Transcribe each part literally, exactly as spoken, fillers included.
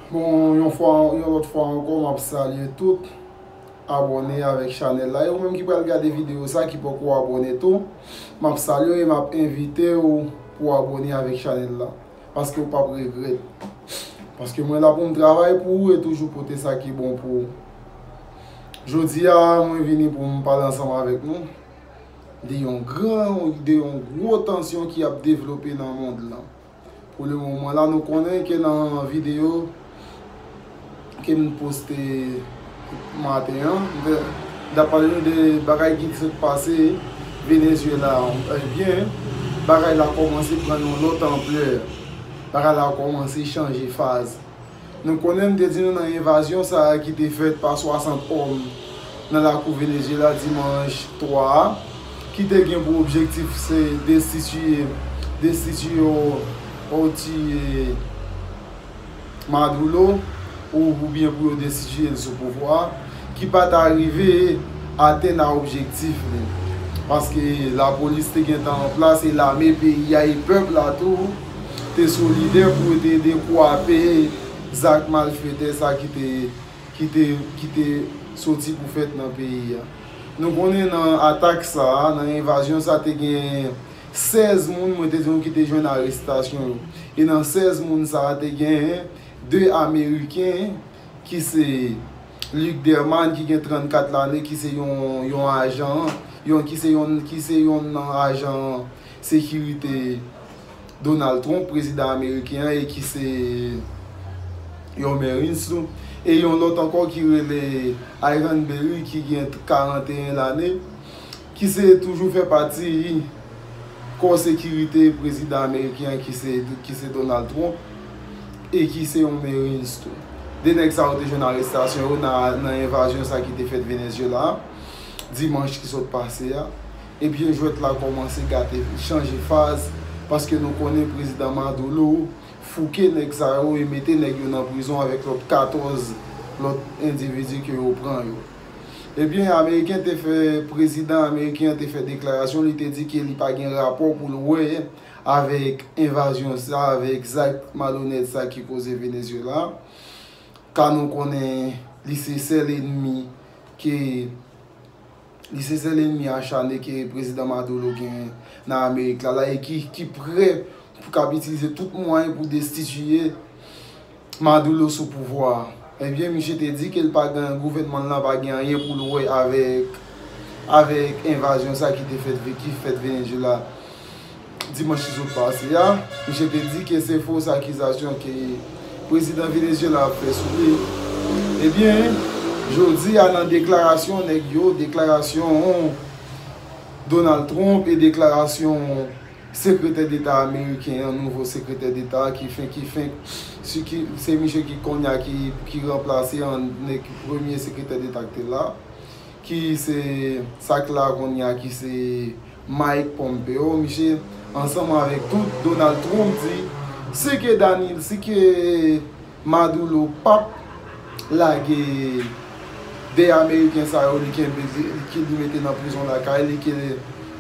Bon, yon fwa, yon lòt fwa ankò, m ap salye tout abòne avèk chanèl la. E ou menm ki pral gade videyo sa, ki poko abòne tou, m ap salye w e m ap envite w pou w abòne avèk chanèl la. Paske w p ap regrèt. Paske mwen la pou m travay pou ou e toujou pote sa ki bon pou ou. Jodi a, mwen vini pou m pale ansanm avèk nou de yon gran, de yon gwo tansyon ki ap devlope nan mond lan. Pou le moman la, nou konnen ke nan videyo ke m poste maten an, m t ap pale nou de bagay ki sot pase Venezuela an. Ebyen, bagay la kòmanse pran yon lòt anplè. Bagay la kòmanse chanje faz. Nou konnen m te di nou nan envazyon sa a ki te fèt pa swasant òm nan lakou Venezuela dimanch twa a, ki te gen pou objektif se destitiye, destitiye Ortiz Maduro, ou, oubyen pou yo destitiye l sou pouvwa, ki pa ta rive atenn a objektif li. Paske lapolis te gentan an plas e lame peyi a e pèp la tou te solidè pou yo te ede kwape zak malfetè sa ki te, ki te, ki te soti pou fèt nan peyi a. Nou konnen nan atak sa a, nan envazyon sa, te gen sèz moun, mwen te di nou, ki te jwenn arestasyon yo. E nan sèz moun sa a, te gen de Ameriken, ki se Luc Derman, ki gen trannkat lane, ki se yon, yon ajan, yon, ki se yon, ki se yon nan ajan sekirite Donald Trump, prezidan ameriken an, e ki se yon Marines tou. E yon lòt ankò ki rele Iran Berry, ki gen karanteyen lane, ki se toujou fè pati kò sekirite prezidan ameriken an, ki se, ki se Donald Trump, e ki se yon Marines tou. De nèg sa yo te jwenn arestasyon yo nan, nan envazyon sa ki te fèt Venezuela a, dimanch ki sot pase a. Ebyen, jwèt la kòmanse gate, chanje faz, paske nou konnen prezidan Maduro fouke nèg sa yo e mete nèg yo nan prizon avèk lòt katòz lòt endividi ke yo pran yo. Ebyen, Ameriken te fè, prezidan ameriken an te fè deklarasyon, li te di ke li pa gen rapò pou l wè avèk envazyon sa, avèk zak malonèt sa ki koze Venezuela. Ka nou konnen li se sèl enmi ke, li se sèl enmi achane ke prezidan Maduro gen nan Amerik la, la, e ki, ki prè pou k ap itilize tout mwayen pou destitiye Maduro sou pouvwa a. Ebyen, misye te di ke l pa gen, gouvènman l lan pa gen anyen pou l wè avèk, avèk envazyon sa ki te fèt, ki fèt Venezuela dimanch ki sot pase a. Misye te di ke se fo akizasyon ke prezidan Venezuela ap fè sou li. Ebyen, jodi a nan deklarasyon nèg yo, deklarasyon Donald Trump e deklarasyon sekretè deta ameriken an, nouvo sekretè deta ki fen, ki fen, si ki, se misye ki kounye a ki, ki ranplase an nèg premye sekretè deta ki te la, ki se sa k la kounye a ki se Mike Pompeo, misye ansanm avèk tout Donald Trump di, si ke Daniel, si ke Maduro p ap lage de Ameriken sa yo, li kenbe, li, li mete nan prizon lakay li, ke,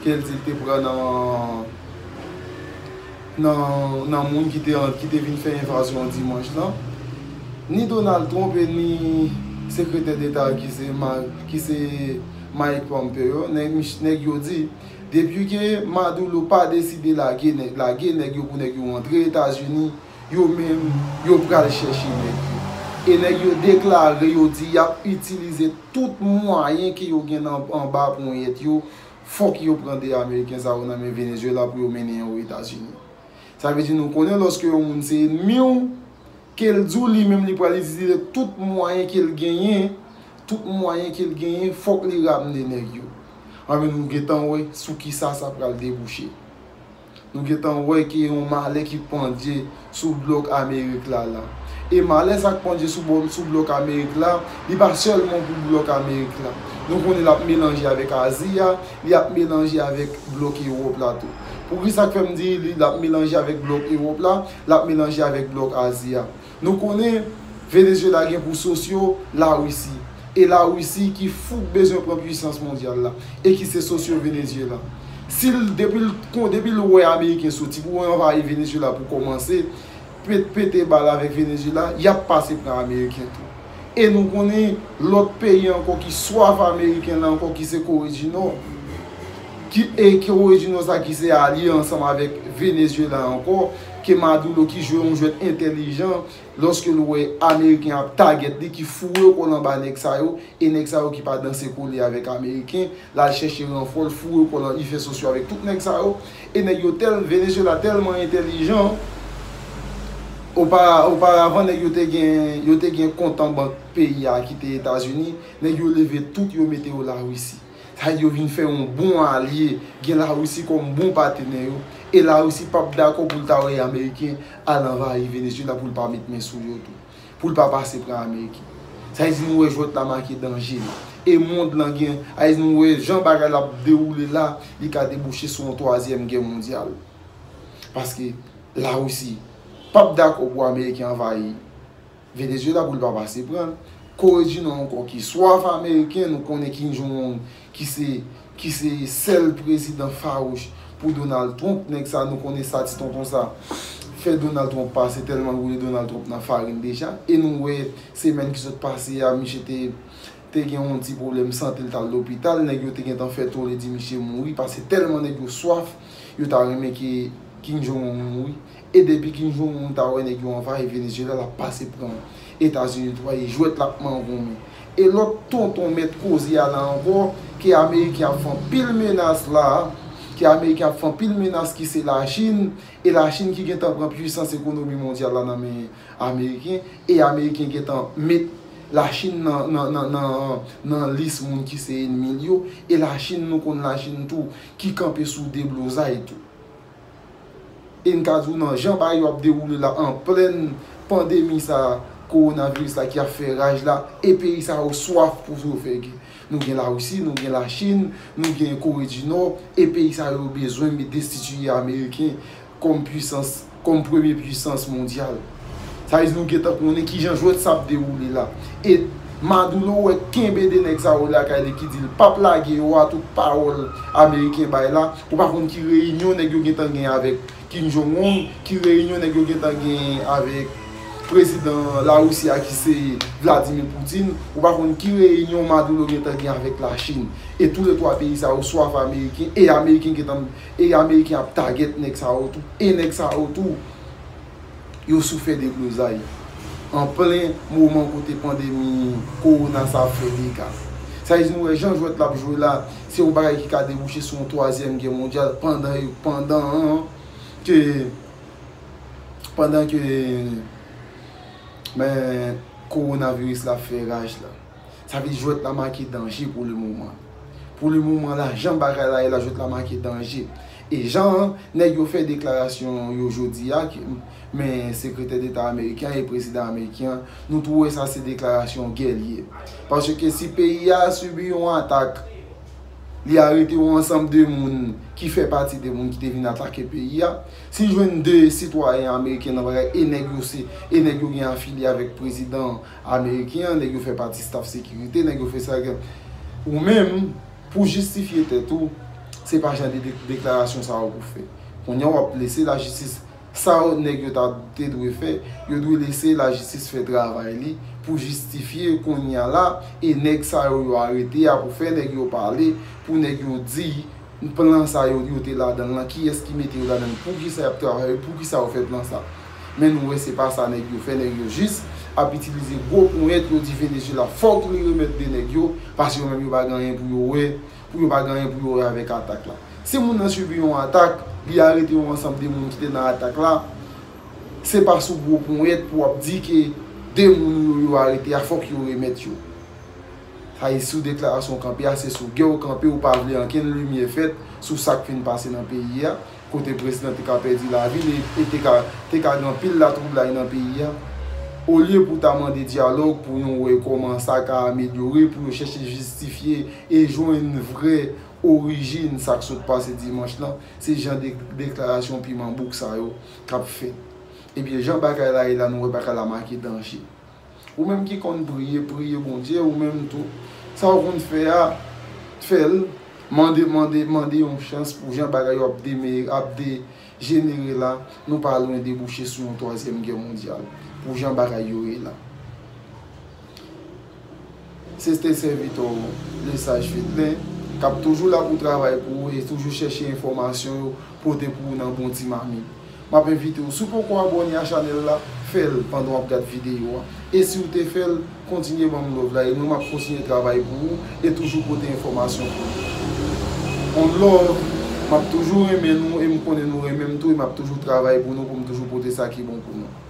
ke l di l te pran nan, nan, nan moun ki te, ki te vin fè envazyon dimanch lan. Ni Donald Trump e ni sekretè deta ki se, ki se Mike Pompeo, nèg, nèg yo di, depi ke Maduro pa deside lage nèg, lage nèg yo pou nèg yo antre Etazini, yo menm, yo pral chèche nèg yo. E nèg yo deklare, yo di y ap itilize tout mwayen ke yo gen nan, anba ponyèt yo. Fòk yo pran de Ameriken sa yo nan men Venezuela pou yo mennen yo Etazini. Sa vle di nou konnen lòske yon moun se enmi w, ke l di w li menm li pral itilize tout mwayen ke l genyen, tout mwayen ke l genyen, fòk li ramne nèg yo. Anben nou gentan wè sou kisa sa pral debouche. Nou gentan wè ke yon malè ki pandye sou blòk Amerik la la. E malè sa k pandye sou, sou blòk Amerik la, li pa sèlman pou blòk Amerik la. Nou konnen l ap melanje avèk Azi a, li ap melanje avèk blòk Ewòp la tou. Poukisa k fè m di li l ap melanje avèk blòk Ewòp la, l ap melanje avèk blòk Azi a? Nou konnen Venezuela gen pou sosyo Larisi. E Larisi ki fout bezwen pran pwisans mondyal la. E ki se sosyo Venezuela. Si l, depi l, depi l wè Ameriken soti pou anvayi Venezuela pou kòmanse, pete bal avèk Venezuela, y ap pase pran Ameriken tou. E nou konnen lòt peyi ankò ki swaf Ameriken la ankò, ki se Kore di Nò, ki, e Kore di Nò sa ki se alye ansanm avèk Venezuela ankò, ke Maduro ki jwe yon jwèt entèlijan, lòske l wè Ameriken ap tagèt li, ki foure kò l anba nèg sa yo, e nèg sa yo ki pa danse kole avèk Ameriken, l al chèche ranfò, l foure kò l, li fè sosyo avèk tout nèg sa yo. E nèg yo tèl, Venezuela tèlman entèlijan, opa-, oparavan nèg yo te gen, yo te gen kont an bank peyi a ki te Etazini, nèg yo leve tout, yo mete yo Larisi. Sa yo vin fè yon bon alye, gen Larisi kòm bon patnè yo, e Larisi p ap dakò pou l ta wè Ameriken al anvayi Venezuela pou l pa met men sou yo tou, pou l pa pase pran Ameriken. Sa vle di nou wè jwèt la make danje. E mond lan gen, sa vle di nou wè jan bagay la ap dewoule la, li ka debouche sou yon twazyèm gè mondyal. Paske Larisi p ap dakò pou Ameriken anvayi Venezuela pou l pa pase pran l. Kore di Nò ankò ki swaf Ameriken, nou konnen Kim Jong-un ki se, ki se sèl prezidan fawouch pou Donald Trump. Nèg sa, nou konnen sa ti tonton sa fè Donald Trump pase, tèlman l woule Donald Trump nan farin deja. E nou wè semèn ki sot pase a, misye te, te gen yon ti pwoblèm sante, l t al lopital. Nèg yo te gentan fè tole di misye mouri, paske tèlman nèg yo swaf, yo ta renmen ke Kim Jong-un mouri. E depi Kim Jong-un ta wè nèg yo anvayi Venezuela, l ap pase pran Etazini tou, e jwèt l ap mangonmen. E lòt tonton mèt koze a la ankò, ke Ameriken ap fè anpil menas la, ke Ameriken ap fè anpil menas ki se Lachin, e Lachin ki gentan pran pwisans ekonomi mondyal la nan men Ameriken, e Ameriken gentan met Lachin nan, nan, nan, nan, nan lis moun ki se ènmi l yo, e Lachin, nou konn Lachin tou, ki kanpe sou deblozay tou. E n ka di w nan jan bagay yo ap dewoule la, an plen pandemi sa, kowonaviris la ki ap fè raj la, e peyi sa yo swaf pou yo fè gè. Nou gen Larisi, nou gen Lachin, nou gen Kore di Nò, e peyi sa yo bezwen destitiye Ameriken kòm pwisans, kòm premye pwisans mondyal. Sa vle di nou gentan konnen kijan jwèt sa ap dewoule la. E Maduro wè kenbe de nèg sa yo lakay li ki di l p ap lage yo a, tout pawòl Ameriken bay la. Ou pa konn ki reyinyon nèg yo gentan gen avèk Kim Jong-un, ki reyinyon nèg yo gentan gen avèk prezidan Larisi a ki se Vladimir Putin. Ou pa konn ki reyinyon Maduro gentan gen avèk Lachin. E toulètwa peyi sa yo swaf Ameriken, e Ameriken gentan, e Ameriken ap tagèt nèg sa yo tou. E nèg sa yo tou, yo sou fè deblozay. An plen moman kote pandemi kowona sa ap fè dega. Sa vle di nou wè jan jwèt la ap jwe la, se yon bagay ki ka debouche sou yon twazyèm gè mondyal pandan yo, pandan ke, pandan ke, men, kowonaviris la ap fè raj la. Sa vle di jwèt la make danje pou le moman. Pou le moman la, jan bagay la ye la, jwèt la make danje. E jan nèg yo fè deklarasyon yo jodi a, ke, men Sekretè Deta ameriken an e prezidan ameriken an, nou tou wè sa se deklarasyon gè li ye. Paske si peyi a sibi yon atak, li arete yon ansanm de moun ki fè pati de moun ki te vin atake peyi a, si l jwenn de sitwayen ameriken nan bagay, e nèg yo se, e nèg yo gen afilye avèk prezidan ameriken an, nèg yo fè pati staff sekirite, nèg yo fè sa, ou menm, pou jistifye tèt ou, se pa jan de de-, deklarasyon sa yo pou fè. Kounye a w ap lese lajistis, sa yo nèg yo ta te dwe fè, yo dwe lese lajistis fè travay li pou jistifye kounye a la, e nèg sa yo yo arete a pou fè nèg yo pale, pou nèg yo di plan sa yo, yo te ladan l lan, kiyès ki mete yo ladan l, poukisa y ap travay, poukisa yo fè plan sa. Men nou wè se pa sa nèg yo fè, nèg yo jis ap itilize gwo ponyèt, yo di Venezuela fòk li remèt de nèg yo, paske yo menm yo pa gen anyen pou yo wè, pou yo pa gen anyen pou yo wè avèk atak la. Si moun nan sibi yon atak, li arete yon ansanm de moun ki te nan atak la, se pa sou gwo ponyèt pou w ap di ke de moun yo, yo arete a, fòk yo remèt yo. Sa e sou deklarasyon w kanpe a, se sou gè w kanpe, ou pa vle ankenn limyè fèt sou sa k fin pase nan peyi a, kote prezidan te ka pèdi lavi l e, e te ka, te ka gen anpil latwoublay nan peyi a. Olye pou w ta mande dyalòg pou nou wè kòman sa ka amelyore, pou yo chèche jistifye e jwenn vrè orijin sa k sot pase dimanch lan, se jan de deklarasyon piman bouk sa yo k ap fèt. Ebyen, jan bagay la ye la, nou wè bagay la make danje. Ou menm ki konn priye, priye Bondye, ou menm tou. Sa w konn fè a, fè l. Mande, mande, mande yon chans pou jan bagay yo ap deme, ap dejenere la, nou pa lwen debouche sou yon twazyèm gè mondyal, pou jan bagay yo ye la. Se te sèvitè w, Lesage Fedlin, k ap toujou la pou travay pou ou e toujou chèche enfòmasyon yo pote pou ou nan bon ti mamit. M ap envite w, si w poko abòne a chanèl la, fè l pandan w ap gad videyo a. E si w te fè l, kontinye ban m love la, e mwen m ap kontinye travay pou ou e toujou pote enfòmasyon pou ou. On love, m ap toujou renmen nou e m konnen nou renmen m tou e m ap toujou travay pou nou pou m toujou pote sa ki bon pou nou.